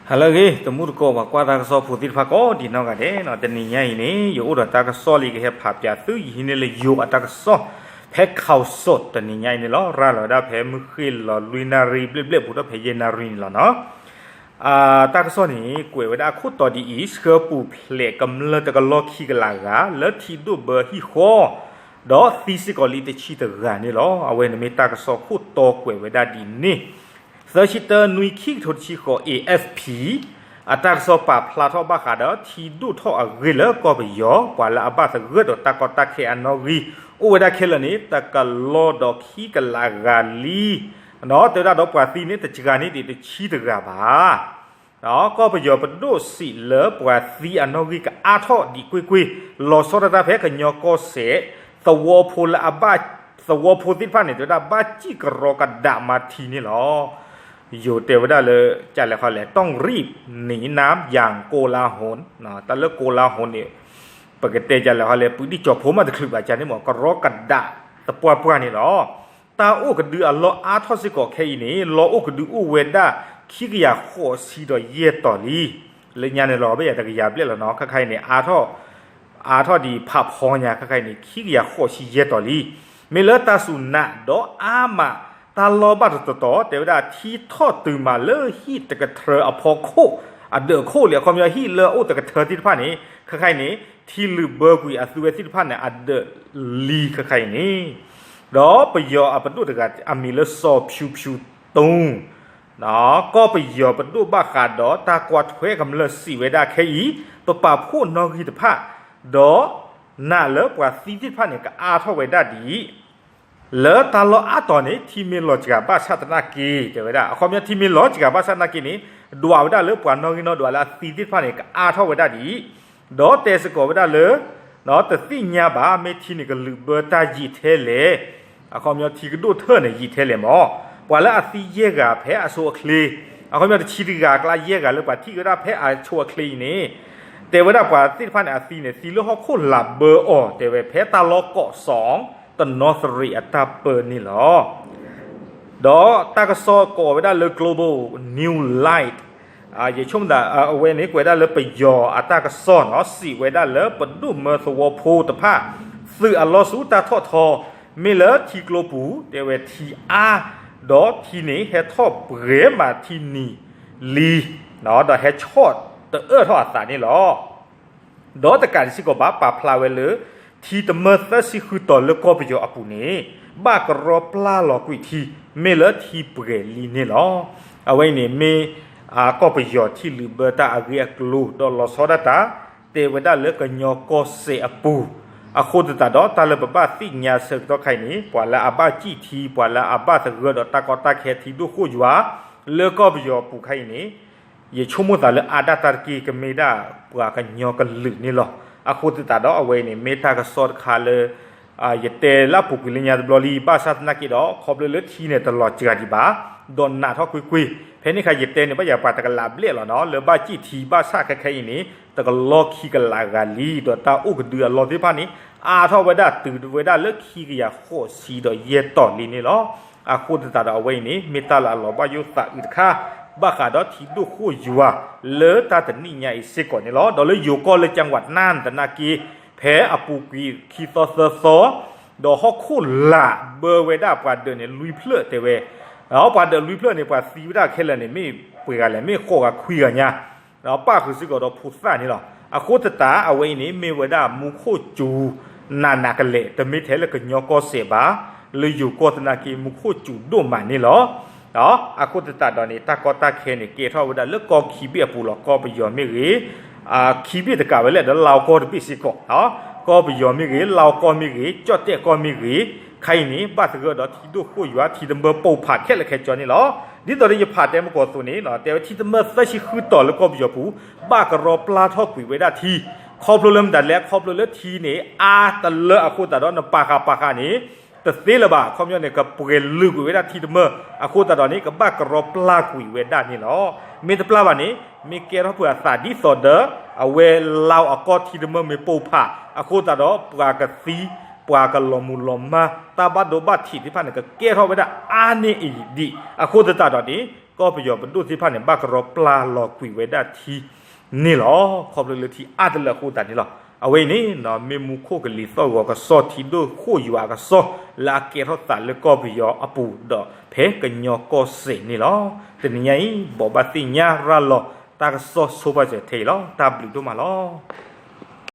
ဟါလၢအဂ့ၤ တမူတကိး ပှၤကွၢ်တၢ်ကစီၣ်ဖိသ့ၣ်တဖၣ်ကိးဒံးနီၢ်ဂၤဒဲးနီၤ, တနံၤညါအံၤန့ၣ် ယအိၣ်ဒီးတၢ်ကစီၣ်လံ ကဟဲဖးပၠးသု ယဟံးန့ၢ်လၢယိၤအတၢ်ကစီၣ် ဖဲ Khaosod တနံၤညါအံၤန့ၣ်လီၤ. ရၤလီၤဝဲဒၣ်ဖဲမုၢ်ဃ့ၢ်လီၤလွံၢ်နၣ်ရံၣ်ဘျဲၣ်ဘျဲၣ် ဘူးထီၣ်ဖဲယဲၢ်နၣ်ရံၣ်န့ၣ်လီၤနီၤ. တၢ်ကစီၣ်န့ၣ် ကွဲးဝဲဒၣ်အခိၣ်တီဒ်အံၤ, ဆှၢပူၤဖျဲးကမျၢၢ်တကလီၢ်ခံကလးဂၤ လၢထံဒိၣ်ဘၢဟံၣ်ဃီ ဒီးသံစ့ၢ်ကီးလံတဆံတဂၤန့ၣ်လီၤ. အဝဲန့ၣ်မ့ၢ်တၢ်ကစီၣ်ခိၣ်တီကွဲးဝဲဒၣ်ဒ်န့ၣ်, သၢဆံတၢ နွံ ခံကထိတဆံဃိး A F P အတၢ်ကစီၣ်ပာ်ဖျါထီၣ်ဘၣ်ဃးဒီး ထံဒိၣ်ထီၣ်အဂ့ၢ်လၢကီၢ်ပယီၤ ပှၤလၢအဘၣ်သဂၢၢ်ဒီးတၢ်ကီတၢ်ခဲအနီၣ်ဂံၢ် အိၣ်ဝဲဒၣ်ခဲလၢာ်န့ၣ် တကလီၢ်ဒီးခံကလးဂၤလံ, ဒီးတဲဝဲဒၣ်ဒီးပှၤသံန့ၣ် တစှၤန့ၢ်ဒံးတဆံတဂၤဘၣ်. ကီၢ်ပယီၤပဒိၣ်စံးလၢပှၤသံအနီၣ်ဂံၢ်ကအါထီၣ်ဒံးကွ့ၢ်ကွ့ၢ်, လီၤဆီဒၣ်တၢ်ဖဲကညီကီၢ်စဲၣ်, သဝီဖိလၢအဘၣ်, သဝီဖိသ့ၣ်တဖၣ်န့ၣ် တဲဝဲဒၣ်ဘၣ်စံၣ်ကရီကဒးမၤထံန့ၣ်လီၤ. ယိၤတဲဝဲဒၣ်လၢ ကလဲၤခီလဲၣ် ต้องรีบหนีน้ำอย่างโกลาหล, တၢ်လၢ โกลาหล န့ၣ် ပကတဲကလဲၤခီလဲၣ် ပုၢ်ဒံၣ်ကၠီၤဖိမးတချုးဘၣ်ကန့ၣ်မ့ၢ် ကရီကဒးသပှၢ်ပှၢ်န့ၣ်လီၤ. တၢ်အိၣ်ကဒုအလီၢ်အါထီၣ်စ့ၢ်ကီးခဲအံၤန့ၣ် လီၢ်အိၣ်ကဒုအိၣ်ဝဲဒၣ် ခံကယၤဃိးဆံဒီးယဲၢ်တီၤလံ. လၢညါန့ၣ်လီၤ ဘၣ်ယၤတကယၤဘျဲၣ်လီၤနီၤ, ခဲခါအံၤန့ၣ် အါထီၣ်, အါထီၣ်ဒံးဖးဖီညါ ခဲခါအံၤန့ၣ် ခံကယၤဃိးဆံယဲၢ်တီၤလံ. မ့ၢ်လၢတၢ်စူၤနးဒီးအါမး တၢ်လီၢ်ဘၣ်တတီၤတီၤ တဲဝဲဒၣ်ထံထီၣ်တုၤမးလၢဟံၣ်တကထၢအဖီခိၣ်, အဒၢးခိၣ်လံ အခီပညီဟံၣ်လၢအအိၣ်တကထၢသ့ၣ်တဖၣ်န့ၣ် ခဲခါအံၤန့ၣ် ထံလုာ်ဘၢကွံာ်အသုဝဲသ့ၣ်တဖၣ်န့ၣ် အဒၢးလံခဲခါအံၤန့ၣ် ဒီးပယီၤအပဒိၣ်တဂၤအမံၤလၢစီၤဖၠူဖၠူတူ, ကီၢ်ပယီၤပဒိၣ်ဘၣ်ဃးဒီးတၢ်ကွၢ်ထွဲကမျၢၢ်စံးဝဲဒၣ်ခဲအံၤ ပပာ်ဖှိၣ်နီၣ်ဂံၢ်တဖၣ် ဒီးနာ်လၢပှၤသံသ့ၣ်တဖၣ်န့ၣ် ကအါထီၣ်ဝဲဒၣ်ဒ်အံၤ လၢတၢ်လီၢ်အါတီၤန့ၣ် ထံမ့ၢ်လီၤစှၤဘၣ်ဆၣ်သနာ်က့ တဲဝဲဒၣ် အခီပညီထံမ့ၢ်လီၤစှၤဘၣ်ဆၣ်သနာ်က့န့ၣ် ဒွးဝဲဒၣ်လၢပှၤနီၣ်ဂံၢ်နီၣ်ဒွးလၢအသံသ့ၣ်တဖၣ်န့ၣ် ကအါထီၣ်ဝဲဒၣ်ဒ်အံၤ, ဒီးတဲစ့ၢ်ကီးဝဲဒၣ်လၢ တသ့ၣ်ညါဘၣ် မ့ၢ်ထံန့ၣ်ကလုာ်ဘၢတၢ်ယံာ်ထဲလဲၣ်, အခီပညီထံကဒိၣ်ထၢၣ်န့ၣ်ယံာ်ထဲလဲၣ်မး, ပှၤလၢအသံယဲၢ်ဂၤဖဲအဆိအချ့, အခီပညီတဆံတဂၤအကျါယဲၢ်ဂၤလၢပှၤထံၣ်ဝဲဒၣ်ဖဲအဆိအချ့အံၤန့ၣ်, တဲဝဲဒၣ်ပှၤသ့ၣ်တဖၣ်န့ၣ် အသံန့ၣ် သံလၢဟီၣ်ခိၣ်လာ်ဘၢအီၤ တဲဝဲဖဲတၢ်လီၢ်ကိးစီၤ တနီသရံးအတၢ်ပၢန့ၣ်လီၤ. ဒီးတၢ်ကစီၣ်ကိးဝဲဒၣ်လၢ Global New Light, ယဆိကမိၣ်သး အဝဲန့ၣ်ကွဲးဒၣ်လၢပယီၤအတၢ်ကစီၣ်နီၤ စံးဝဲဒၣ်လၢပဒိၣ်မၢသဝီဖိတဖၣ် သုးအလီၢ်ဆူတၢ်ထီၣ်ထီ မ့ၢ်လၢထံကျိပူၤ တဲဝဲထံအါ, ဒီးထံန့ၣ်ဟဲထီၣ်ပှဲၤမးထံနံၤလံ, ဒီးဟဲဆီၣ်တအၢၣ်ထီၣ်အသးန့ၣ်လီၤ. ဒီးတကးဒံးစ့ၢ်ကီးဘၣ် ပာ်ဖျါဝဲလၢ ထံတမၢသၢဆံဃုတီၤလၢကီၢ်ပယီၤအပူၤန့ၣ် ဘၣ်ကရီပျၢ်လီၤကွံာ်ထံ မ့ၢ်လၢထံပှဲၤလံန့ၣ်လီၤ. အဝဲအံၤန့ၣ်မ့ၢ် ကီၢ်ပယီၤထံလုာ်ဘၢတၢ်အဂ့ၢ်အကျိၤ ဒီးလီၤဆီဒၣ်တၢ် တဲဝဲဒၣ်လၢကညီကီၢ်စဲၣ်အပူၤ, အဃိသတးဒီးတၢ်လၢပဘၣ်သ့ၣ်ညါဆၢကတီၢ်ခဲအံၤန့ၣ် ပှၤလၢအဘၣ်စံၣ်ထံ ပှၤလၢအဘၣ်သဂၢၢ်ဒီးတၢ်ကီတၢ်ခဲထံဒိၣ်ဃိၣ်ယွၤ လၢကီၢ်ပယီၤအပူၤခဲအံၤန့ၣ် ယဆိကမိၣ်သးလၢအါဒၣ်တၢ်တက့ၢ် ကမ့ၢ်ဒၣ်ပှၤကညီကလုာ်န့ၣ်လီၤ. အဃိသတးဒီးအဝဲအံၤန့ၣ် မ့ၢ်တၢ်ကစီၣ်တခါလၢ ယတဲလၢအပူၤကွံာ်လၢညါတဘျီလံ ဘၣ်ဆၣ်သနာ်က့ဒီး ခီဖျိလၢထံန့ၣ်တလီၤစှၤဒံးဘၣ်, ဒီးနာ်ထီၣ်ကွ့ၢ်ကွ့ၢ်, ဖဲန့ၣ်အခါယတဲန့ၣ် ဘၣ်ယၤပှၤတကလးဘျဲၣ်လီၤနီၤ လၢဘၣ်စံၣ်ထံဘၣ်ဆၣ်ခဲခဲအံၤန့ၣ် တကလီၢ်ခံကလးဂၤလံ ဒီးတၢ်အိၣ်ကဒုအလီၢ်သ့ၣ်တဖၣ်န့ၣ် အါထီၣ်ဝဲဒၣ်တုၤဝဲဒၣ်လၢခံကယၤဃိးဆံဒီးယဲၢ်တီၤလံန့ၣ်လီၤ. အဃိသတးဒီးအဝဲအံၤန့ၣ် မ့ၢ်တၢ်လၢအလီၤဘၣ်ယိၣ်သးအုးတခါ ဘၣ်ဃးဒီးထံဒိၣ်ဃိၣ်ယွၤ လၢတၢ်တနံၣ်ညါအံၤစ့ၢ်ကီးန့ၣ်လီၤ. ဒီးလၢယိၤကီၢ်လၢ ကၠၣ်ဝးနၢၣ် သနာ်က့ ဖဲအပူၤကွံာ်ခံသီသၢသီ ဒီးဟီၣ်ခိၣ်လာ်ဘၢဝဲဒၣ်ပှၤဒၢးန့ၣ် လွံၢ်ဖျၢၣ်တဲဝဲ, ဒီးပှၤဒၢးလွံၢ်ဖျၢၣ်န့ၣ် ပှၤသံဝဲဒၣ်ခဲလၢာ်န့ၣ် မ့ၢ်ပှဲၤဂၤလဲၣ် မ့ၢ်ဃိးဂၤခွံဂၤညါ, ဒီးပၣ်ဃုာ်စ့ၢ်ကီးဒီးဖိသၣ်န့ၣ်လီၤ. အဃိသတးအဝဲအံၤန့ၣ် မ့ၢ်ဝဲဒၣ်မူခိၣ်စူၤ နးနးကလဲာ် တမ့ၢ်ထဲလၢကညီကီၢ်စဲၣ်ဘၣ်, လၢယိၤကီၢ်သနာ်က့ မူခိၣ်စူၤဒိၣ်မးန့ၣ်လီၤ. အဃိသတးဒီးန့ၣ် တၢ်ကီတၢ်ခဲန့ၣ် ကဲထီၣ်ဝဲဒၣ်လၢကီၢ်ခံဘ့ၣ်အပူၤလီၤ. ကီၢ်ပယီၤမ့ၢ်ဂ့ၤ, ခံဘ့ၣ်တကးဝဲလၢဒီးလၢကီၢ်တဘ့ၣ်စ့ၢ်ကီး, ကီၢ်ပယီၤမ့ၢ်ဂ့ၤ, လၢကီၢ်မ့ၢ်ဂ့ၤ, ကၠီၣ်တဲၣ်ကီၢ်မ့ၢ်ဂ့ၤ, ခဲအံၤန့ၣ် ဘၣ်သဂၢၢ်ဒီးထံဒိၣ်ဃိၣ်ယွၤ ထံတမၢပိာ်ဖးခဲလၢာ်ခဲဆ့န့ၣ်လီၤ. ဒ်သိးဒီးယဖးတဲမကီၢ်သိးန့ၣ် တဲဝဲထံတမၢသၢဆံဃုတီၤလၢကီၢ်ပယီၤပူၤ ဘၣ်ကရီပျၢ်ထီၣ်ကွံာ်ဝဲဒၣ်ထံ, ခီဖျိလၢမတၤလဲၣ် ခီဖျိလၢထံန့ၣ် အါတလၢအဃိသတးဒီး နပာ်ဃာ်ပာ်ဃာ်န့ၣ် တသ့လၢၤဘၣ်, ခီပညီန့ၣ် ကပှဲၤလုာ်ကွံာ်ဝဲဒၣ်ထံတမၢ အဃိသတးဒီးန့ၣ် ကဘၣ်ကရီပျၢ်ကွံာ်ဝဲဒၣ်န့ၣ်လီၤ. မ့ၢ်တပျၢ်ဘၣ်န့ၣ် မ့ၢ်ကဲထီၣ်ပှၤအသးဒ်သိးဒီး အဝဲလၢအကီၢ်ထံတမၢမ့ၢ်ပိာ်ဖး အဃိသတးဒီး ပှၤကသံ ပှၤကလီၤမုၢ်လီၤမၢ် တၢ်ဘၣ်ဒိဘၣ်ထံးသ့ၣ်တဖၣ်န့ၣ် ကကဲထီၣ်ဝဲဒၣ်အါန့ၢ်အံၤဒံး အဃိသတးဒီးန့ၣ် ကီၢ်ပယီၤပဒိၣ်သ့ၣ်တဖၣ်န့ၣ် ဘၣ်ကရီပျၢ်လီၤကွံာ်ဝဲဒၣ်ထံန့ၣ်လီၤ. ခီဖျိလၢထံအါတလၢအဃိသတးန့ၣ်လီၤ. အဝဲအံၤန့ၣ် မ့ၢ်မူခိၣ်ကလံၤသီၣ်ဂီၤကစီၣ် ထံဒိၣ်ဃိၣ်ယွၤအကစီၣ် လၢအကဲထီၣ်သးလၢကီၢ်ပယီၤအပူၤဒီးဖဲကညီကီၢ်စဲၣ်န့ၣ်လီၤ. တနံၤညါအံၤ ဘိးဘၣ်သ့ၣ်ညါရၤလီၤတၢ်ကစီၣ်ဆိပာ်စၢၤထဲအံၤလီၤ. တၢ်ဘျုးဒိၣ်မးလီၤ.